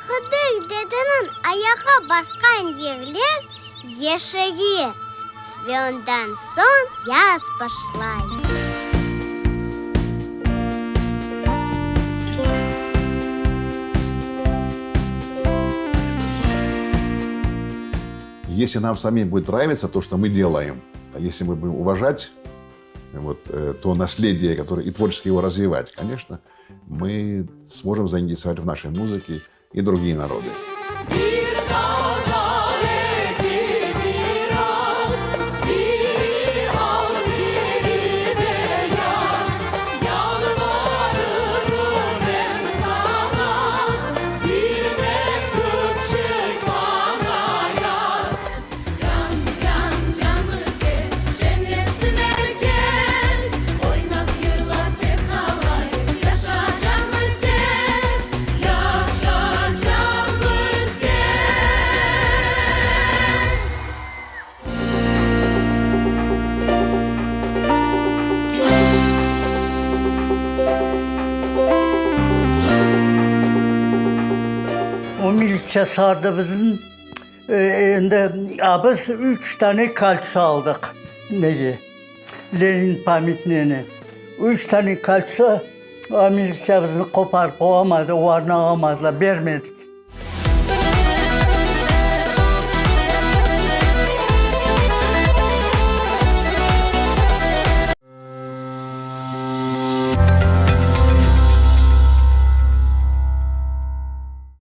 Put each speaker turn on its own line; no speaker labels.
Hıdır dedeniñ ayağı basqan yerler yeşere ve ondan soñ yaz başlay.
Если нам самим будет нравиться то, что мы делаем, а если мы будем уважать вот, э, то наследие, которое и творчески его развивать, конечно, мы сможем заинтересовать в нашей музыке и другие народы.
O militsiya sardı bizni. Endi a biz üç tane koltso aldıq, nege, Lenin pamitneni. Üç tane koltso, o militsiya bizni qoparıp olamadı, olarnı alamadılar, bermedik.